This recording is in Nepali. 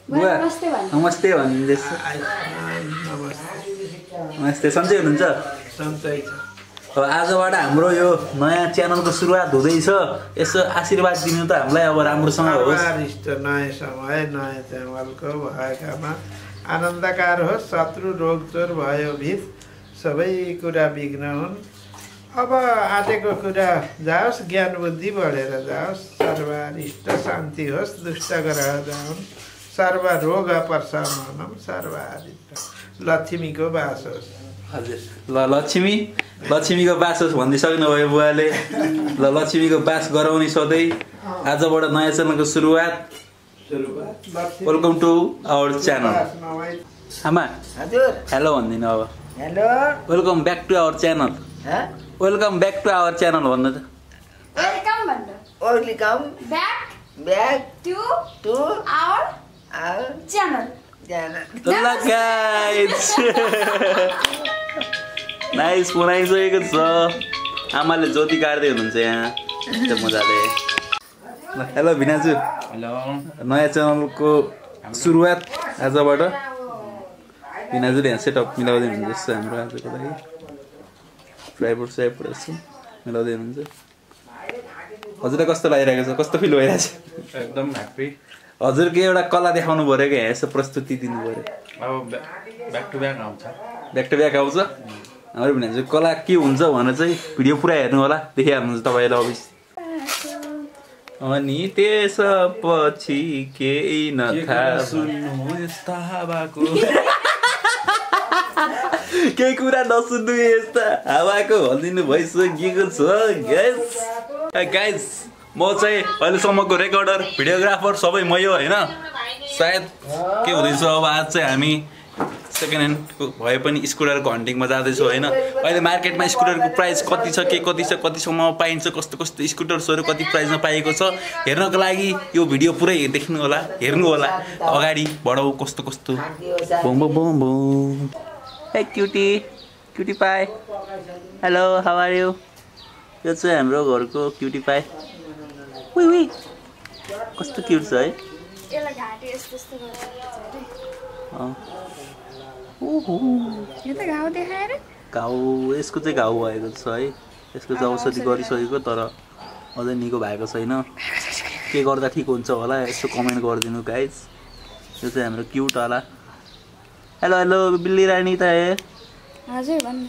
बुवा नमस्ते भन्दैछ। नमस्ते सन्चै हुनुहुन्छ? सन्चै छ। अब आजबाट हाम्रो यो नयाँ च्यानलको सुरुवात हुँदैछ। यसो आशीर्वाद दिनु त हामीलाई अब राम्रोसँग होस्। नयाँ समय नयाँ च्यानलको भएकामा आनन्दकार होस्। शत्रु रोग चोर भयो भित सबै कुरा विघ्न हुन्। अब आँटेको कुरा जाओस्, ज्ञान बुद्धि बढेर जाओस्, सर्वारिष्ट शान्ति होस्, दुष्ट ग्रह जाउन्, सर्व रोग प्रशमनम, सर्वारिष्ट लक्ष्मीको बास होस्। हजुर ल लक्ष्मीको बास होस् भनिदिइसक्नुभयो बुवाले। ल लक्ष्मीको बास गराउने सधैँ। आजबाट नयाँ च्यानलको सुरुवात। Welcome to our channel. आमा हजुर हेलो भनिदिनु अब। Hello welcome back to our channel. Welcome back to our channel भन्नु त। Welcome back to our channel. ल गाइस नाइस बनाइसकेको छ। आमाले ज्योति काट्दै हुनुहुन्छ यहाँ त्यो मजाले। हेलो भिनाजु। हेलो नयाँ च्यानलको सुरुवात आजबाट। भिनाजुले यहाँ सेटअप मिलाउँदै हुनुहुन्छ हाम्रो आजको लागि। ट्राइपोड यसो मिलाउँदै हुनुहुन्छ। हजुरलाई कस्तो लागिरहेको छ? कस्तो फिल भइरहेको छ? एकदम ह्याप्पी। हजुरको एउटा कला देखाउनु पऱ्यो क्या, यसो प्रस्तुति दिनु पऱ्यो। अब ब्याक टु ब्याक आउँछ। ब्याक टु ब्याक आउँछ। हाम्रो भने कला के हुन्छ भनेर चाहिँ भिडियो पुरा हेर्नु होला, देखिहाल्नुहुन्छ तपाईँले अभियस। अनि त्यसपछि केही नथाहा सुन्नु यस्ता हावाको केही कुरा नसुन्नु यस्ता हावाको भनिदिनु भइसकेको छ गाइस। म चाहिँ अहिलेसम्मको रेकर्डर भिडियोग्राफर सबै मै हो होइन। सायद के हुँदैछ अब आज चाहिँ हामी सेकेन्ड ह्यान्डको भए पनि स्कुटरको हन्टिङमा जाँदैछौँ होइन। अहिले मार्केटमा स्कुटरको प्राइस कति छ, के कति छ, कतिसम्म पाइन्छ, कस्तो कस्तो स्कुटर्सहरू कति प्राइसमा पाएको छ हेर्नको लागि यो भिडियो पुरै देख्नु होला, हेर्नु होला। अगाडि बढाउ कस्तो कस्तो। बोम बोम बोम बोम। Hey cutie pie. Hello how are you? यो चाहिँ हाम्रो घरको क्युटी पाई। उही कस्तो क्युट छ है। घाउ यसको चाहिँ घाउ भएको छ है। यसको चाहिँ औषधि गरिसकेको तर अझै निको भएको छैन। के गर्दा ठिक हुन्छ होला यसो कमेन्ट गरिदिनु गाइज। यो चाहिँ हाम्रो क्युट होला। हेलो हेलो बिल्ली रानी त है। हजुर भन्नु।